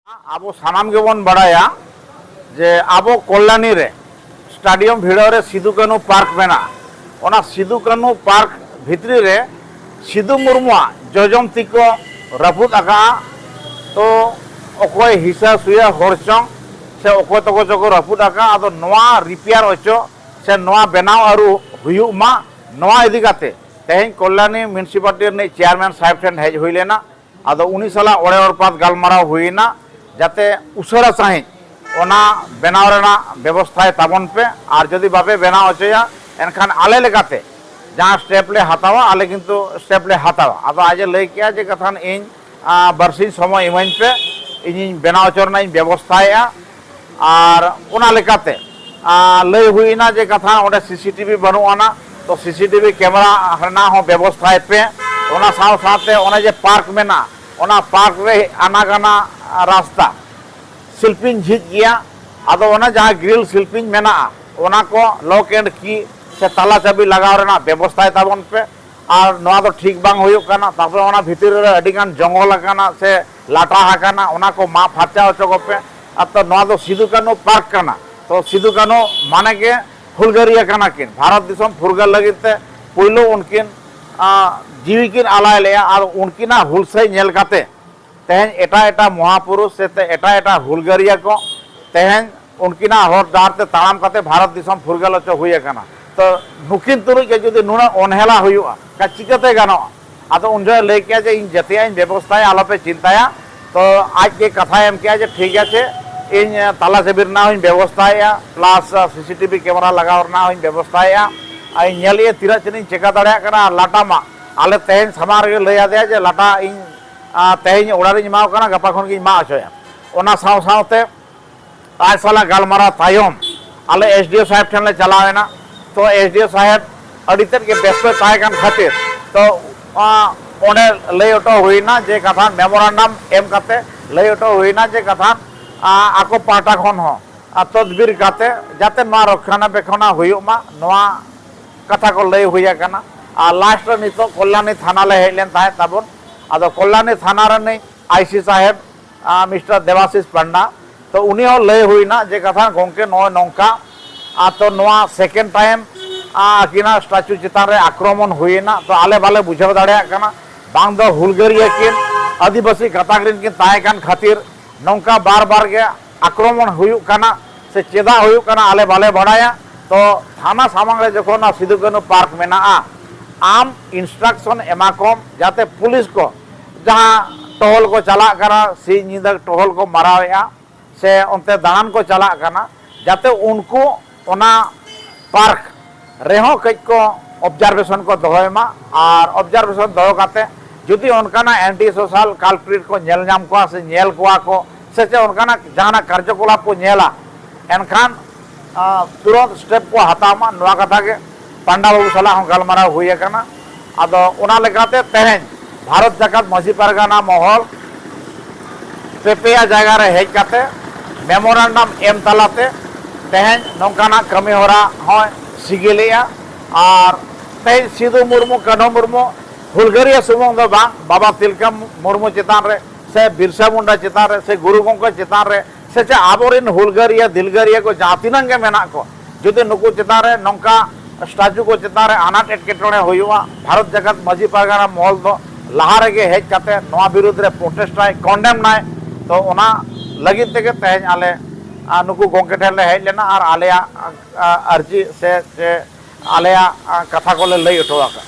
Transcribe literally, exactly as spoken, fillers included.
ᱟᱵᱚ ᱥᱟᱱᱟᱢ ᱜᱮᱵᱚᱱ ᱵᱟᱲᱟᱭᱟ ᱡᱮ ᱟᱵᱚ ᱠᱚᱞᱞᱟᱱᱤ ᱨᱮ ᱥᱴᱮᱰᱤᱭᱟᱢ ᱵᱷᱤᱲᱟᱹᱣ ᱨᱮ ᱥᱤᱫᱩ ᱠᱟᱹᱱᱦᱩ ᱯᱟᱨᱠ ᱢᱮᱱᱟᱜᱼᱟ᱾ ᱚᱱᱟ ᱥᱤᱫᱩ ᱠᱟᱹᱱᱦᱩ ᱯᱟᱨᱠ ᱵᱷᱤᱛᱨᱤ ᱨᱮ ᱥᱤᱫᱩ ᱢᱩᱨᱢᱩᱣᱟᱜ ᱡᱚᱡᱚᱢ ᱛᱤ ᱠᱚ ᱨᱟᱹᱯᱩᱫ ᱟᱠᱟᱫᱼᱟ᱾ ᱛᱚ ᱚᱠᱚᱭ ᱦᱤᱥᱟᱹ ᱥᱩᱭᱟᱹ ᱦᱚᱲ ᱪᱚᱝ ᱥᱮ ᱚᱠᱚᱭ ᱛᱚᱠᱚ ᱪᱚᱠᱚ ᱨᱟᱹᱯᱩᱫ ᱟᱠᱟᱫᱼᱟ, ᱟᱫᱚ ᱱᱚᱣᱟ ᱨᱤᱯᱮᱭᱟᱨ ᱚᱪᱚ ᱥᱮ ᱱᱚᱣᱟ ᱵᱮᱱᱟᱣ ᱟᱹᱨᱩ ᱦᱩᱭᱩᱜ ᱢᱟ, ᱱᱚᱣᱟ ᱤᱫᱤ ᱠᱟᱛᱮ ᱛᱮᱦᱮᱧ ᱠᱚᱞᱞᱟᱱᱤ ᱢᱤᱭᱩᱱᱤᱥᱤᱯᱟᱞᱤᱴᱤ ᱨᱤᱱᱤᱡ ᱪᱮᱭᱟᱨᱢᱮᱱ ᱥᱟᱦᱮᱵᱽ ᱴᱷᱮᱱ ᱦᱮᱡ ᱦᱩᱭ ᱞᱮᱱᱟ᱾ ᱟᱫᱚ ᱩᱱᱤ ᱥᱟᱞᱟᱜ ᱚᱲᱮ ᱚᱲᱯᱟᱛ ᱜᱟᱞᱢᱟᱨᱟᱣ ᱦᱩᱭᱮᱱᱟ, ᱡᱟᱛᱮ ᱩᱥᱟᱹᱨᱟ ᱥᱟᱺᱦᱤᱡ ᱚᱱᱟ ᱵᱮᱱᱟᱣ ᱨᱮᱱᱟᱜ ᱵᱮᱵᱚᱥᱛᱷᱟᱭ ᱛᱟᱵᱚᱱ ᱯᱮ, ᱟᱨ ᱡᱩᱫᱤ ᱵᱟᱯᱮ ᱵᱮᱱᱟᱣ ᱦᱚᱪᱚᱭᱟ ᱮᱱᱠᱷᱟᱱ ᱟᱞᱮ ᱞᱮᱠᱟᱛᱮ ᱡᱟᱦᱟᱸ ᱥᱴᱮᱯ ᱞᱮ ᱦᱟᱛᱟᱣᱟ, ᱟᱞᱮ ᱠᱤᱱᱛᱩ ᱥᱴᱮᱯ ᱞᱮ ᱦᱟᱛᱟᱣᱟ᱾ ᱟᱫᱚ ᱟᱡ ᱮ ᱞᱟᱹᱭ ᱠᱮᱜᱼᱟ ᱡᱮ, ᱠᱟᱛᱷᱟᱱ ᱤᱧ ᱟᱨ ᱵᱟᱨᱥᱤᱧ ᱥᱚᱢᱚᱭ ᱤᱢᱟᱹᱧ ᱯᱮ, ᱤᱧᱤᱧ ᱵᱮᱱᱟᱣ ᱦᱚᱪᱚ ᱨᱮᱱᱟᱜ ᱤᱧ ᱵᱮᱵᱚᱥᱛᱷᱟᱭᱮᱫᱼᱟ᱾ ᱟᱨ ᱚᱱᱟ ᱞᱮᱠᱟᱛᱮ ᱟᱨ ᱞᱟᱹᱭ ᱦᱩᱭᱱᱟ ᱡᱮ, ᱠᱟᱛᱷᱟ ᱚᱸᱰᱮ ᱥᱤᱥᱤᱴᱤᱵᱷᱤ ᱵᱟᱹᱱᱩᱜ ᱟᱱᱟ, ᱛᱚ ᱥᱤᱥᱤᱴᱤᱵᱷᱤ ᱠᱮᱢᱮᱨᱟ ᱨᱮᱱᱟᱜ ᱦᱚᱸ ᱵᱮᱵᱚᱥᱛᱷᱟᱭ ᱯᱮ᱾ ᱚᱱᱟ ᱥᱟᱶ ᱥᱟᱶᱛᱮ ᱚᱱᱮ ᱡᱮ ᱯᱟᱨᱠ ᱢᱮᱱᱟᱜᱼᱟ, ᱚᱱᱟ ᱯᱟᱨᱠ ᱨᱮ ᱟᱱᱟ ᱜᱟᱱᱟ ᱨᱟᱥᱛᱟ ᱥᱤᱞᱯᱤᱧ ᱡᱷᱤᱡ ᱜᱮᱭᱟ, ᱟᱫᱚ ᱚᱱᱟ ᱡᱟᱦᱟᱸ ᱜᱨᱤᱞ ᱥᱤᱞᱯᱤᱧ ᱢᱮᱱᱟᱜᱼᱟ, ᱚᱱᱟ ᱠᱚ ᱞᱚᱠ ᱮᱱᱰ ᱠᱤ ᱥᱮ ᱛᱟᱞᱟ ᱪᱟᱹᱵᱤ ᱞᱟᱜᱟᱣ ᱨᱮᱱᱟᱜ ᱵᱮᱵᱚᱥᱛᱷᱟᱭ ᱛᱟᱵᱚᱱ ᱯᱮ᱾ ᱟᱨ ᱱᱚᱣᱟ ᱫᱚ ᱴᱷᱤᱠ ᱵᱟᱝ ᱦᱩᱭᱩᱜ ᱠᱟᱱᱟ᱾ ᱛᱟᱨᱯᱚᱨᱮ ᱚᱱᱟ ᱵᱷᱤᱛᱤᱨ ᱨᱮ ᱟᱹᱰᱤ ᱜᱟᱱ ᱡᱚᱝᱜᱚᱞ ᱟᱠᱟᱱᱟ ᱥᱮ ᱞᱟᱴᱟ ᱟᱠᱟᱱᱟ, ᱚᱱᱟ ᱠᱚ ᱢᱟᱜ ᱯᱷᱟᱨᱪᱟ ᱦᱚᱪᱚ ᱠᱚᱯᱮ᱾ ᱟᱨ ᱛᱚ ᱱᱚᱣᱟ ᱫᱚ ᱥᱤᱫᱩ ᱠᱟᱹᱱᱦᱩ ᱯᱟᱨᱠ ᱠᱟᱱᱟ, ᱛᱚ ᱥᱤᱫᱩ ᱠᱟᱹᱱᱦᱩ ᱢᱟᱱᱮ ᱜᱮ ᱦᱩᱞᱜᱟᱹᱨᱤᱭᱟᱹ ᱠᱟᱱᱟ ᱠᱤᱱ᱾ ᱵᱷᱟᱨᱚᱛ ᱫᱤᱥᱚᱢ ᱯᱷᱩᱨᱜᱟᱹᱞ ᱞᱟᱹᱜᱤᱫ ᱛᱮ ᱯᱩᱭᱞᱩ ᱩᱱᱠᱤᱱ ᱟᱸ, ᱡᱤᱣᱤ ᱠᱤᱱ ᱟᱞᱟᱭ ᱞᱮᱜᱼᱟ᱾ ᱟᱨ ᱩᱱᱠᱤᱱᱟᱜ ᱦᱩᱞᱥᱟᱹᱭ ᱧᱮᱞ ᱠᱟᱛᱮ ᱛᱮᱦᱮᱧ ᱮᱴᱟᱜ ᱮᱴᱟᱜ ᱢᱚᱦᱟᱯᱩᱨᱩᱥ ᱥᱮ ᱛᱮ ᱮᱴᱟᱜ ᱮᱴᱟᱜ ᱦᱩᱞᱜᱟᱹᱨᱤᱭᱟᱹ ᱠᱚ ᱛᱮᱦᱮᱧ ᱩᱱᱠᱤᱱᱟᱜ ᱦᱚᱨ ᱰᱟᱦᱟᱨ ᱛᱮ ᱛᱟᱲᱟᱢ ᱠᱟᱛᱮ ᱵᱷᱟᱨᱚᱛ ᱫᱤᱥᱚᱢ ᱯᱷᱩᱨᱜᱟᱹᱞ ᱦᱚᱪᱚ ᱦᱩᱭ ᱟᱠᱟᱱᱟ᱾ ᱛᱚ ᱱᱩᱠᱤᱱ ᱛᱩᱞᱩᱡ ᱜᱮ ᱡᱩᱫᱤ ᱱᱩᱱᱟᱹᱜ ᱚᱱᱦᱮᱞᱟ ᱦᱩᱭᱩᱜᱼᱟ, ᱠᱟ ᱪᱤᱠᱟᱹᱛᱮ ᱜᱟᱱᱚᱜᱼᱟ? ᱟᱫᱚ ᱩᱱ ᱡᱚᱦᱚᱜ ᱞᱟᱹᱭ ᱠᱮᱜᱼᱟ ᱡᱮ, "ᱤᱧ ᱡᱟᱹᱛᱤᱭᱟᱜ ᱤᱧ ᱵᱮᱵᱚᱥᱛᱷᱟᱭᱟ, ᱟᱞᱚᱯᱮ ᱪᱤᱱᱛᱟᱹᱭᱟ᱾" ᱛᱚ ᱟᱡ ᱜᱮ ᱠᱟᱛᱷᱟᱭ ᱮᱢ ᱠᱮᱜᱼᱟ ᱡᱮ, "ᱴᱷᱤᱠ ᱟᱪᱷᱮ, ᱤᱧ ᱛᱟᱞᱟ ᱪᱟᱹᱵᱤ ᱨᱮᱱᱟᱜ ᱦᱚᱸᱧ ᱵᱮᱵᱚᱥᱛᱷᱟᱭᱮᱜᱼᱟ, ᱯᱞᱟᱥ ᱥᱤᱥᱤᱴᱤᱵᱷᱤ ᱠᱮᱢᱮᱨᱟ ᱞᱟᱜᱟᱣ ᱨᱮᱱᱟᱜ ᱦᱚᱸᱧ ᱵᱮᱵᱚᱥᱛᱷᱟᱭᱮᱜᱼᱟ᱾ ᱟᱨ ᱤᱧ ᱧᱮᱞᱮᱜᱼᱟ ᱛᱤᱱᱟᱹᱜ ᱪᱮᱫ ᱤᱧ ᱪᱮᱠᱟ ᱫᱟᱲᱮᱭᱟᱜ ᱠᱟᱱᱟ᱾ ᱟᱨ ᱞᱟᱴᱟ ᱢᱟ ᱟᱞᱮ ᱛᱮᱦᱮᱧ ᱥᱟᱢᱟᱝ ᱨᱮᱜᱮ ᱞᱟᱹᱭ ᱟᱫᱮᱭᱟ ᱡᱮ, ᱞᱟᱴᱟ ᱤᱧ ᱟᱨ ᱛᱮᱦᱮᱧ ᱚᱰᱟᱨ ᱤᱧ ᱮᱢᱟᱣ ᱠᱟᱱᱟ, ᱜᱟᱯᱟ ᱠᱷᱚᱱ ᱜᱤᱧ ᱢᱟᱜ ᱦᱚᱪᱚᱭᱟ᱾" ᱚᱱᱟ ᱥᱟᱶ ᱥᱟᱶᱛᱮ ᱟᱡ ᱥᱟᱞᱟᱜ ᱜᱟᱞᱢᱟᱨᱟᱣ ᱛᱟᱭᱚᱢ ᱟᱞᱮ ᱮᱥ ᱰᱤ ᱳ ᱥᱟᱦᱮᱵᱽ ᱴᱷᱮᱱ ᱞᱮ ᱪᱟᱞᱟᱣ ᱮᱱᱟ᱾ ᱛᱚ ᱮᱥ ᱰᱤ ᱳ ᱥᱟᱦᱮᱵᱽ ᱟᱹᱰᱤ ᱛᱮᱫ ᱜᱮ ᱵᱮᱥᱛᱚᱭ ᱛᱟᱦᱮᱸ ᱠᱟᱱ ᱠᱷᱟᱹᱛᱤᱨ, ᱛᱚ ᱟᱸ, ᱚᱸᱰᱮ ᱞᱟᱹᱭ ᱦᱚᱴᱚ ᱦᱩᱭᱱᱟ ᱡᱮ ᱠᱟᱛᱷᱟ ᱢᱮᱢᱳᱨᱟᱱᱰᱟᱢ ᱮᱢ ᱠᱟᱛᱮ ᱞᱟᱹᱭ ᱦᱚᱴᱚ ᱦᱩᱭᱱᱟ ᱡᱮ ᱠᱟᱛᱷᱟ ᱟᱸ, ᱟᱠᱚ ᱯᱟᱦᱴᱟ ᱠᱷᱚᱱ ᱦᱚᱸ ᱟᱨ ᱛᱚᱫᱵᱤᱨ ᱠᱟᱛᱮ ᱡᱟᱛᱮ ᱱᱚᱣᱟ ᱨᱚᱠᱷᱟᱱᱟ ᱵᱮᱠᱷᱚᱱᱟ ᱦᱩᱭᱩᱜ ᱢᱟ, ᱱᱚᱣᱟ ᱠᱟᱛᱷᱟ ᱠᱚ ᱞᱟᱹᱭ ᱦᱩᱭ ᱟᱠᱟᱱᱟ᱾ ᱟᱨ ᱞᱟᱥᱴ ᱨᱮ ᱱᱤᱛᱚᱜ ᱠᱚᱞᱞᱟᱱᱤ ᱛᱷᱟᱱᱟ ᱞᱮ ᱦᱮᱡ ᱞᱮᱱ ᱛᱟᱦᱮᱸᱫ ᱛᱟᱵᱚᱱ᱾ ᱟᱫᱚ ᱠᱚᱞᱞᱟᱱᱤ ᱛᱷᱟᱱᱟ ᱨᱤᱱᱤᱡ ᱟᱭ ᱥᱤ ᱥᱟᱦᱮᱵᱽ ᱢᱤᱥᱴᱟᱨ ᱫᱮᱵᱟᱥᱤᱥ ᱯᱟᱱᱰᱟ᱾ ᱛᱚ ᱩᱱᱤ ᱦᱚᱸ ᱞᱟᱹᱭ ᱦᱩᱭᱱᱟ ᱡᱮ ᱠᱟᱛᱷᱟ ᱜᱚᱢᱠᱮ ᱱᱚᱜᱼᱚᱭ ᱱᱚᱝᱠᱟ, ᱟᱨ ᱛᱚ ᱱᱚᱣᱟ ᱥᱮᱠᱮᱱᱰ ᱴᱟᱭᱤᱢ ᱟᱹᱠᱤᱱᱟᱜ ᱥᱴᱟᱪᱩ ᱪᱮᱛᱟᱱ ᱨᱮ ᱟᱠᱨᱚᱢᱚᱱ ᱦᱩᱭᱮᱱᱟ, ᱛᱚ ᱟᱞᱮ ᱵᱟᱞᱮ ᱵᱩᱡᱷᱟᱹᱣ ᱫᱟᱲᱮᱭᱟᱜ ᱠᱟᱱᱟ, ᱵᱟᱝ ᱫᱚ ᱦᱩᱞᱜᱟᱹᱨᱤᱭᱟᱹ ᱠᱤᱱ ᱟᱹᱫᱤᱵᱟᱹᱥᱤ ᱜᱟᱛᱟᱠ ᱨᱤᱱ ᱠᱤᱱ ᱛᱟᱦᱮᱸ ᱠᱟᱱ ᱠᱷᱟᱹᱛᱤᱨ ᱱᱚᱝᱠᱟ ᱵᱟᱨ ᱵᱟᱨ ᱜᱮ ᱟᱠᱨᱚᱢᱚᱱ ᱦᱩᱭᱩᱜ ᱠᱟᱱᱟ ᱥᱮ ᱪᱮᱫᱟᱜ ᱦᱩᱭᱩᱜ ᱠᱟᱱᱟ, ᱟᱞᱮ ᱵᱟᱞᱮ ᱵᱟᱲᱟᱭᱟ᱾ ᱛᱚ ᱛᱷᱟᱱᱟ ᱥᱟᱢᱟᱝ ᱨᱮ ᱡᱚᱠᱷᱚᱱ ᱚᱱᱟ ᱥᱤᱫᱩ ᱠᱟᱹᱱᱦᱩ ᱯᱟᱨᱠ ᱢᱮᱱᱟᱜᱼᱟ, ᱟᱢ ᱤᱱᱥᱴᱨᱟᱠᱥᱚᱱ ᱮᱢᱟ ᱠᱚᱢ ᱡᱟᱛᱮ ᱯᱩᱞᱤᱥ ᱠᱚ ᱡᱟᱦᱟᱸ ᱴᱚᱦᱚᱞ ᱠᱚ ᱪᱟᱞᱟᱜ ᱠᱟᱱᱟ, ᱥᱤᱧ ᱧᱤᱫᱟᱹ ᱴᱚᱦᱚᱞ ᱠᱚ ᱢᱟᱨᱟᱣᱮᱫᱼᱟ ᱥᱮ ᱚᱱᱛᱮ ᱫᱟᱬᱟᱱ ᱠᱚ ᱪᱟᱞᱟᱜ ᱠᱟᱱᱟ, ᱡᱟᱛᱮ ᱩᱱᱠᱩ ᱚᱱᱟ ᱯᱟᱨᱠ ᱨᱮᱦᱚᱸ ᱠᱟᱹᱡ ᱠᱚ ᱚᱵᱡᱟᱨᱵᱷᱮᱥᱚᱱ ᱠᱚ ᱫᱚᱦᱚᱭ ᱢᱟ᱾ ᱟᱨ ᱚᱵᱡᱟᱨᱵᱷᱮᱥᱚᱱ ᱫᱚᱦᱚ ᱠᱟᱛᱮ ᱡᱩᱫᱤ ᱚᱱᱠᱟᱱᱟᱜ ᱮᱱᱴᱤ ᱥᱳᱥᱟᱞ ᱠᱟᱞᱯᱨᱤᱴ ᱠᱚ ᱧᱮᱞ ᱧᱟᱢ ᱠᱚᱣᱟ ᱥᱮ ᱧᱮᱞ ᱠᱚᱣᱟ ᱠᱚ ᱥᱮ ᱪᱮᱫ ᱚᱱᱠᱟᱱᱟᱜ ᱡᱟᱦᱟᱱᱟᱜ ᱠᱟᱨᱡᱚᱠᱚᱞᱟᱯ ᱠᱚ ᱧᱮᱞᱟ, ᱮᱱᱠᱷᱟᱱ ᱛᱩᱨᱚᱱᱛ ᱥᱴᱮᱯ ᱠᱚ ᱦᱟᱛᱟᱣ ᱢᱟ, ᱱᱚᱣᱟ ᱠᱟᱛᱷᱟ ᱜᱮ ᱯᱟᱱᱰᱟ ᱵᱟᱹᱵᱩ ᱥᱟᱞᱟᱜ ᱦᱚᱸ ᱜᱟᱞᱢᱟᱨᱟᱣ ᱦᱩᱭ ᱟᱠᱟᱱᱟ᱾ ᱟᱫᱚ ᱚᱱᱟ ᱞᱮᱠᱟᱛᱮ ᱛᱮᱦᱮᱧ ᱵᱷᱟᱨᱚᱛ ᱡᱟᱠᱟᱛ ᱢᱟᱹᱡᱷᱤ ᱯᱟᱨᱜᱟᱱᱟ ᱢᱚᱦᱚᱞ ᱯᱮ ᱯᱮᱭᱟ ᱡᱟᱭᱜᱟ ᱨᱮ ᱦᱮᱡ ᱠᱟᱛᱮ ᱢᱮᱢᱳᱨᱟᱱᱰᱟᱢ ᱮᱢ ᱛᱟᱞᱟᱛᱮ ᱛᱮᱦᱮᱧ ᱱᱚᱝᱠᱟᱱᱟᱜ ᱠᱟᱹᱢᱤ ᱦᱚᱨᱟ ᱦᱚᱸᱭ ᱥᱤᱜᱤᱞᱮᱜᱼᱟ᱾ ᱟᱨ ᱛᱮᱦᱮᱧ ᱥᱤᱫᱩ ᱢᱩᱨᱢᱩ, ᱠᱟᱹᱱᱦᱩ ᱢᱩᱨᱢᱩ ᱦᱩᱞᱜᱟᱹᱨᱤᱭᱟᱹ ᱥᱩᱢᱩᱝ ᱫᱚ ᱵᱟᱝ, ᱵᱟᱵᱟ ᱛᱤᱞᱠᱟᱹ ᱢᱩᱨᱢᱩ ᱪᱮᱛᱟᱱ ᱨᱮ ᱥᱮ ᱵᱤᱨᱥᱟ ᱢᱩᱱᱰᱟ ᱪᱮᱛᱟᱱ ᱨᱮ ᱥᱮ ᱜᱩᱨᱩ ᱜᱚᱢᱠᱮ ᱪᱮᱛᱟᱱ ᱨᱮ ᱥᱮ ᱪᱮᱫ ᱟᱵᱚᱨᱮᱱ ᱦᱩᱞᱜᱟᱹᱨᱤᱭᱟᱹ ᱫᱤᱞᱜᱟᱹᱨᱤᱭᱟᱹ ᱠᱚ ᱡᱟᱦᱟᱸ ᱛᱤᱱᱟᱹᱜ ᱜᱮ ᱢᱮᱱᱟᱜ ᱠᱚ, ᱡᱩᱫᱤ ᱱᱩᱠᱩ ᱪᱮᱛᱟᱱ ᱨᱮ ᱱᱚᱝᱠᱟ ᱥᱴᱟᱪᱩ ᱠᱚ ᱪᱮᱛᱟᱱ ᱨᱮ ᱟᱱᱟᱴ ᱮᱴᱠᱮᱴᱚᱬᱮ ᱦᱩᱭᱩᱜᱼᱟ, ᱵᱷᱟᱨᱚᱛ ᱡᱟᱠᱟᱛ ᱢᱟᱹᱡᱷᱤ ᱯᱟᱨᱜᱟᱱᱟ ᱢᱚᱦᱚᱞ ᱫᱚ ᱞᱟᱦᱟ ᱨᱮᱜᱮ ᱦᱮᱡ ᱠᱟᱛᱮ ᱱᱚᱣᱟ ᱵᱤᱨᱩᱫᱽ ᱨᱮ ᱯᱨᱚᱴᱮᱥᱴ ᱟᱭ, ᱠᱚᱱᱰᱮᱢ ᱱᱟᱭ᱾ ᱛᱚ ᱚᱱᱟ ᱞᱟᱹᱜᱤᱫ ᱛᱮᱜᱮ ᱛᱮᱦᱮᱧ ᱟᱞᱮ ᱱᱩᱠᱩ ᱜᱚᱢᱠᱮ ᱴᱷᱮᱱ ᱞᱮ ᱦᱮᱡ ᱞᱮᱱᱟ ᱟᱨ ᱟᱞᱮᱭᱟᱜ ᱟᱨᱡᱤ ᱥᱮ ᱥᱮ ᱟᱞᱮᱭᱟᱜ ᱠᱟᱛᱷᱟ ᱠᱚᱞᱮ ᱞᱟᱹᱭ ᱦᱚᱴᱚ ᱟᱠᱟᱫᱼᱟ᱾